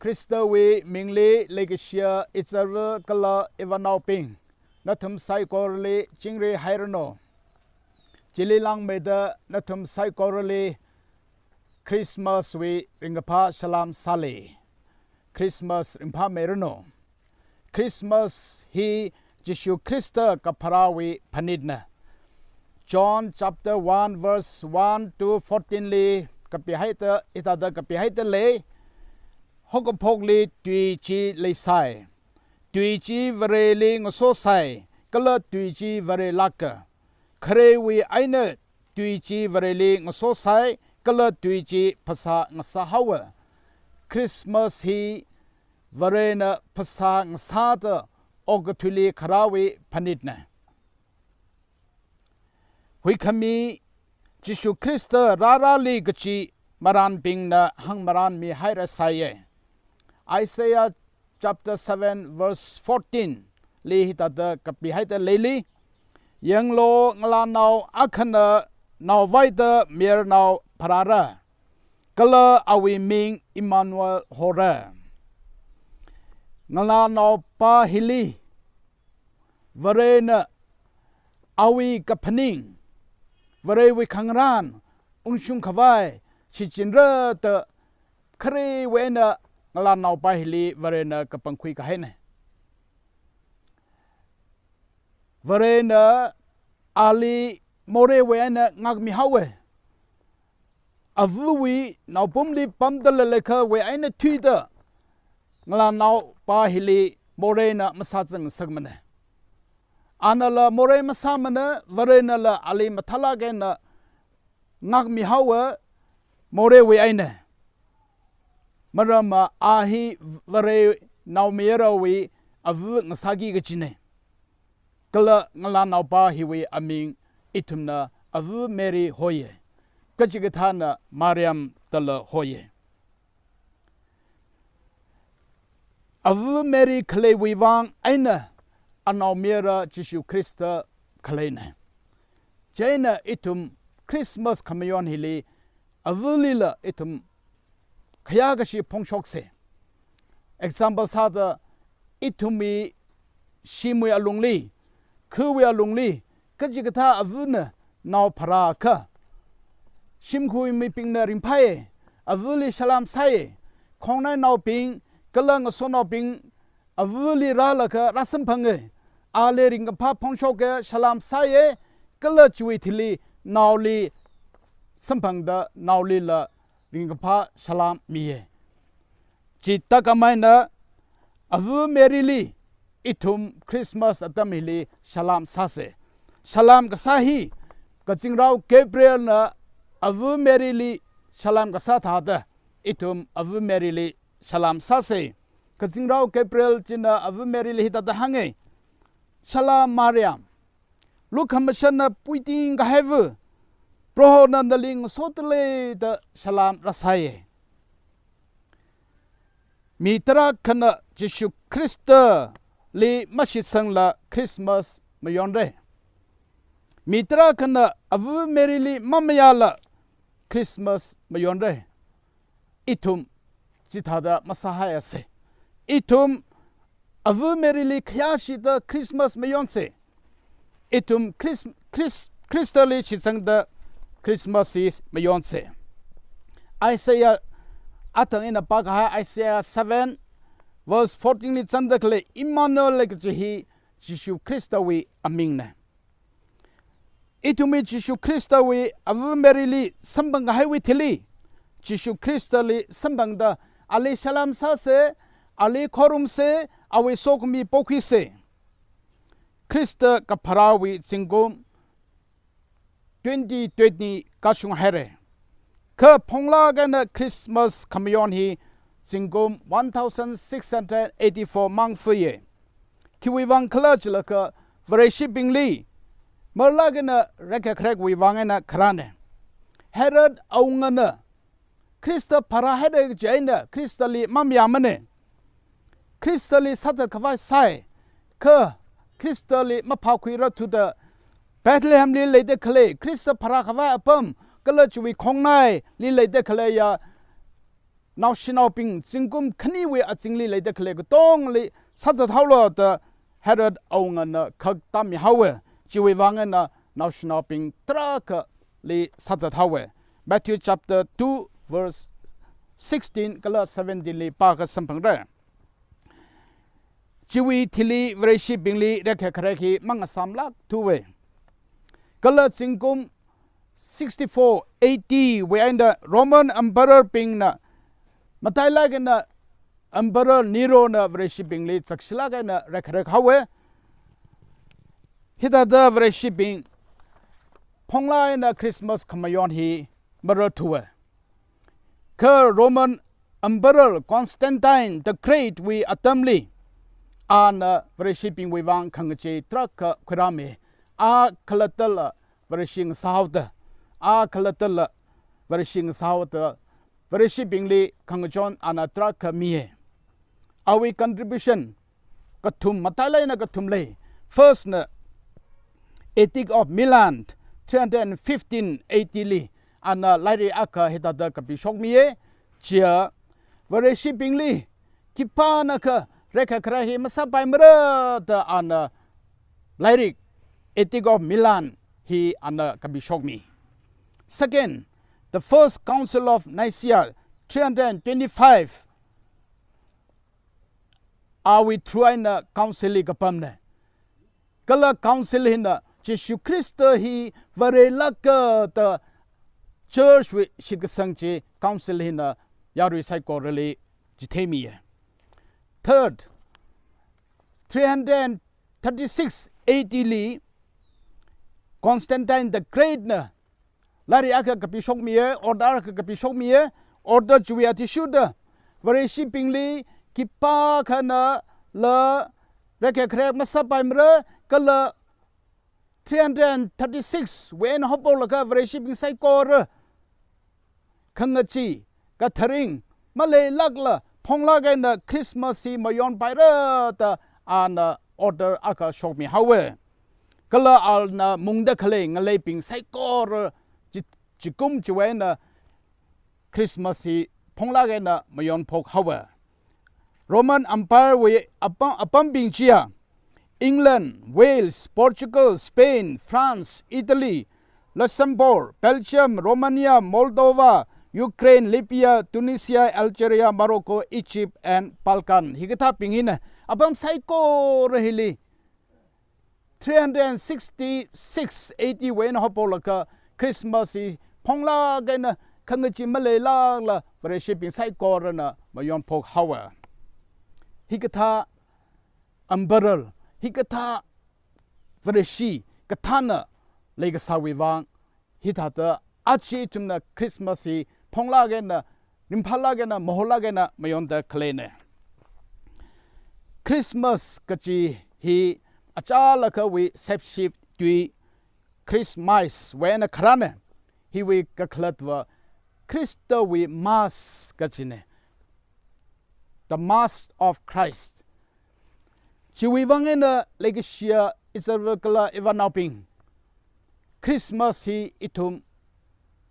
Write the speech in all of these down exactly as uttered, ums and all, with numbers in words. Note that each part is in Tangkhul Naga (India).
Khristawui mingli leikashiya ichāra kala ivānaobing, nathum saikorali chingri hairanu. Chili langmeida nathum saikorali Christmas wui ringkaphā salam sāli. Christmas ringphāmeiranu. Christmas hi Jishu Khrista kapharāwui phanitna. John chapter one verse one to fourteen li kapihaida, hithāda kapihaida lei. Haokaphokli tui chi leisai. Tui chi Vareli ngasosai, kala tui chi Varelāka. Kharewui eina tui chi Vareli ngasosai, kala tui chi phasā ngasāhaowa. Christmas hi Varena phasā ngasāda okathuili kharāwui phanitna. Huikhami Jishu Khrista rārāli kachi marānbingna hāngmarānmihairasaiya. Isaiah chapter seven verse fourteen li hithāda kapihaida leili, "Yanglu, ngalānao akhana naovaida mayarnao pharāra, kala awui ming Emmanuel hora." Ngalānaopa hili Varena awui kaphaning, Varewui khangarān ungshungkhavai shichinra da kharewui eina ngalānaopa hili Varena kapangkhui kahaina. Varena ali moreiwui eina ngākmihaowa. Avawui naopamli pamda leilakhawui eina thuida ngalānaopa hili moreina masāzangngasakmana. Anala morei masāmana, Varenala ali mathālāk eina ngākmihaowa moreiwui eina. Maramva a hi Vare naomayarawui ava ngasāki kachina. Kala ngalānaopa hiwui aming ithumna Ava Mary hoya. Kachikathāna Mariam dala hoya. Ava Mary khaleiwui vang eina anaomayara Jishu Khrista khaleina. Chieina ithum Christmas khamayon hili avalila ithum khayākashi phongshoksa. Example sāda, ithumwui shimwui alungli, khawui alungli, kachikathā avana nao pharākha, shimkhurwui mibingna ringphāya, avali salam sāya, khongnainaobing kala ngasotnaobing avali rālaga rāsamphanga, ali ringkaphā phongshoka, salam sāya, kala chiwui thili naoli samphangda naolila ringkaphā salam miya. Chithākhameina Ava Maryli ithum Christmas atam hili salam sāsa. Salam kasā hi kazingrao Gabrielna Ava Maryli salam kasā thāda ithum Ava Maryli salam sāsa. Kazingrao Gabriel china Ava Maryli hithāda hānga, "Salam Mariam, lukhamashanna puiting kahaiva, Prohona nali ngasotda lei" da salam rāsāya. Mi tarākhana Jishu Khristali mashitsangla Christmas mayonra. Mi tarākhana Ava Maryli mamayāla Christmas mayonra. Ithum chithāda masāhaiasa. Ithum Ava Maryli khayāshida Christmas mayonsa. Ithum Chris-, Chris-, Khristali shitsangda Christmas hi mayonsa. Isaiah, athang ina pākahai Isaiah seven verse fourteen li zangda khalei Emmanuel kaji hi Jishu Khristawui amingna. Ithumwui Jishu Khristawui Ava Maryli samphang kahaiwui thili, Jishu Khristali samphangda ali salam sāsa, ali khorumsa, awui sokhami pokhuisa. Khrista kapharāwui zingkum twenty twenty kashung haira. Kha phonglāk eina Christmas khamayon hi zingkum one thousand six hundred eighty-four mang fuiya. Khiwui vang khala chilakha Vareshibingli marlāk eina rekkharekwui vang eina kharāna. Herod awungana Khrista pharāhaira kaji eina Khristali mamayāmana. Khristali sāthatkhavai sāi, kha Khristali maphākhuirarthuda Bethlehemli leida khalei, Khrista pharākhavai apam, kala chiwui khongnaili leida khaleiya naoshinaobing zingkum khaniwui azingli leida khalei katongli sāthat haolu da Herod awungana khak tāmi haowa. Chiwui vang eina naoshinaobing tarākhali sāthat haowa. Matthew chapter two verse sixteen kala seventeen li pākha samphangra. Chiwui thili Vareshibingli rekkhakhare hi mangasāmlāk thuwa. Kala zingkum sixty-four A D wui eina Roman Emperor bingna matailāk eina Emperor Nero na Vareshibingli zakshilāk eina rekkharek haowa. Hithāda Vareshibing phonglāk eina Christmas khamayon hi mararthuwa. Kha Roman Emperor Constantine the Great wui atamli ana Vareshibingwui vang khangachei tarākha khuirāmi. A khalattala Vareshi ngasāhaoda, a khalattala Vareshi ngasāhaoda, Vareshibingli khangachon ana tarākha miya. Awui contribution kathum, matailāk eina kathum lei. First na Edict of Milan, three hundred and fifteen A D li, ana lairik akha hithāda kapishokmiya. Chiya, Vareshibingli khipānakha rekkhakhare hi masāpaimara da ana lairik Edict of Milan hi ana kapishokmi. Second, the First Council of Nicaea, three hundred and twenty-five, awui through eina council hi kapamna. Kala council hina Jishu Khrista hi Varelāka da church wui shitkasang chi council hina yarui saikorali chitheimiya. Third, three hundred thirty-six A D li Constantine the Great na lairik akha kapishokmiya, order akha kapishokmiya, order chiwui athishurda Vareshibingli khipākhanala rekkhakhare masāpaimara, kala three hundred thirty-six wui eina haophoklaga Vareshibing saikora khangachee, katharing maleilākla phonglāk eina Christmas hi mayonpaira da ana order akha shokmi haowa. Kala ana mungda khalei ngaleibing saikora chi-, chikum chiwui eina Christmas hi phonglāk eina mayonphok haowa. Roman Empire wui apam, apambing chiya, England, Wales, Portugal, Spain, France, Italy, Luxembourg, Belgium, Romania, Moldova, Ukraine, Libya, Tunisia, Algeria, Morocco, Egypt, and Balkan. Hikathābing hina apam saikora hili three hundred sixty-six A D wui eina haophoklaga Christmas hi phonglāk eina khangachee maleilākla Vareshibing saikorana mayonphok haowa. Hikathā emperor, hikathā Vareshi kathāna leikasāwui vang hithāda aja ithumna Christmas hi phonglāk eina, ringphālāk eina, maholāk eina mayonda khaleina. Christmas kachi hi achālakhawui shapeshift tui Christ Mass wui eina kharāna. Hiwui kakhalatva Khristawui Mass kachina. The Mass of Christ. Chiwui vang eina leikashiya izarva kala ivānaobing, Christmas hi ithum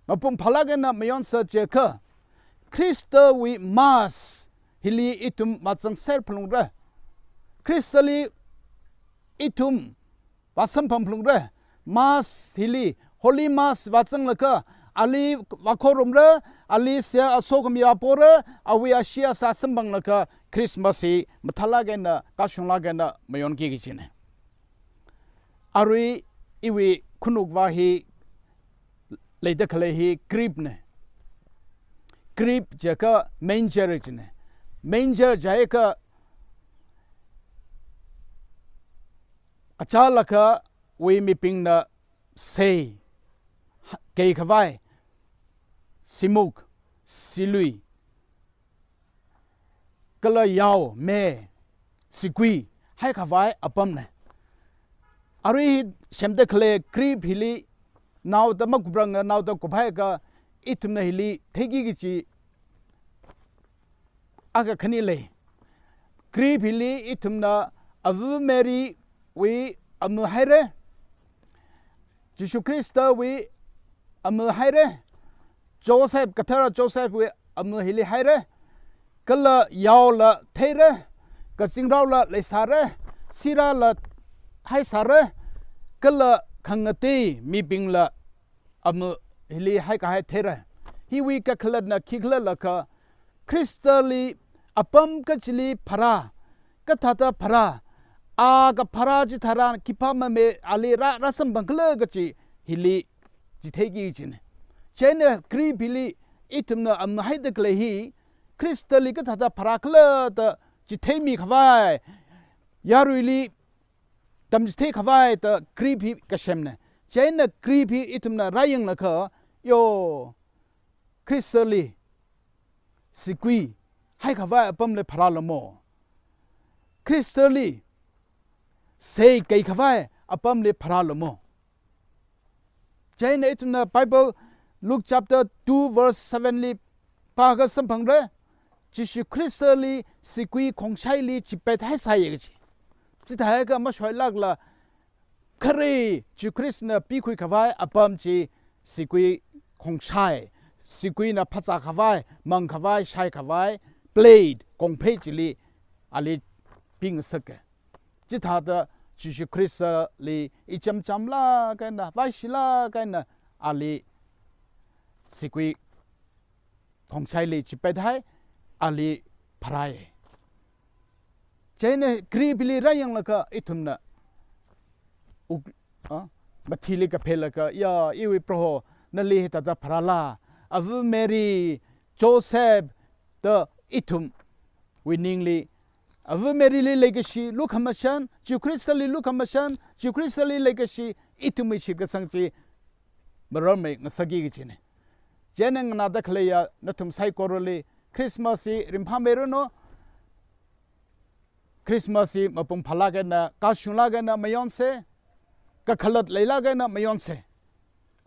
mapung phālāk eina mayonsa chiakha, Khristawui Mass hili ithum vāzangser phalungra. Khristali ithum vāsamphang phalungra. Mass hili, Holy Mass vāzanglaga, ali vākhorumra, ali seihā asokhami vāpora, awui ashee asā samphanglaga, Christmas hi mathālāk eina, kashunglāk eina mayonki kachina. Arui iwui khanukva hi leida khalei hi crib na. Crib jiakha manger china. Manger jiakha achālakhawui mibingna sei, ha-, keikhavai, simuk, silui, kala yao, me, sigui, haikhavai apamna. Arui hi semda khalei crib hili naoda makupranga, naoda kuphaiakha ithumna hili theiki kachi akha khani lei. Crib hili ithumna Ava Marywui ama haira, Jishu Khristawui ama haira, Joseph, kathara Josephwui ama hili haira, kala yaola theira, kazingraola leisāra, sirāla haisāra, kala khangatei mibingla ama hili haikahai theira. Hiwui kakhalatna khikhala laga, Khristali apam kachili pharā, kathāda pharā, a kapharā chitharan khipā mame ali rā, rāsamphangkhala kachi hili chitheiki kachina. Chieina Greek hili ithumna ama haida khalei hi, Khristali kathāda pharākhala da chitheimi khavai, yaruili tamchitheikhavai da Greek hi kasemna. Chieina Greek hi ithumna rāyanglaga, yo, Khristali sigui haikhavai apamli pharālamo. Khristali sei keikhavai apamli pharālamo. Chieina ithumna Bible Luke chapter two verse seven li pākha samphangra, Jishu Khristali sigui khongshaili chipet haisāya kachi. Chithākha mashoilākla khare Jishu Khristana pikhuikhavai apam chi sigui khongshai, siguina phazākhavai, mangkhavai, shaikhavai, plate, kongphei chili ali pingasaka. Chithāda Jishu Khristali ichamchamlāk eina, vaishilāk eina ali sigui khongshaili chipethai, ali pharāya. Chieina Greek hili rāyanglaga ithumna uk-, ah, mathili kapheilaga, ya, iwui Proho, nali hithāda pharāla, Ava Mary, Joseph, da ithumwui ningli, Ava Maryli leikashi lukhamashan, Jishu Khristali lukhamashan, Jishu Khristali leikashi, ithumwui shitkasang chi mararmei ngasakki kachina. Chieina nganāda khaleiya nathum saikorali Christmas hi ringphāmeiranu, Christmas hi mapung phālāk eina, kashunglāk eina mayonsa, kakhalat leilāk eina mayonsa.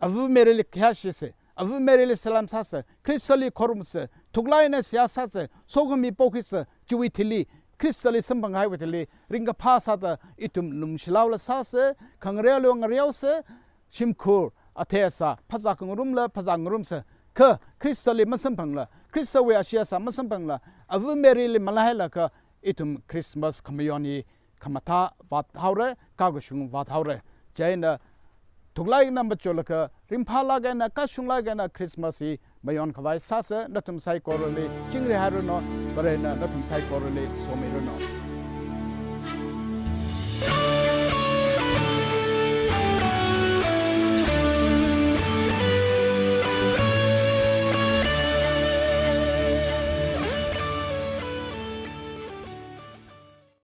Ava Maryli khayāshisa, Ava Maryli salam sāsa, Khristali khorumsa, thuklāk eina seihā sāsa, sokhami pokhuisa, chiwui thili, Khristali samphanghaiwui thili, ringkaphā sāda ithum lumshilāola sāsa, khangareola ngareosa, shimkhur athei asā phazā khangarumla phazā ngarumsa, kha Khristali masamphangla, Khristawui ashee asā masamphangla, Ava Maryli malahailaga ithum Christmas khamayon hi khamathā vāthaora, kakashung vāthaora. Chieina thuklāk eina machonlaga, ringphālāk eina, kashunglāk eina Christmas hi mayonkhavai sāsa, nathum saikorali chingrihairanu, Varena nathum saikorali somiranu.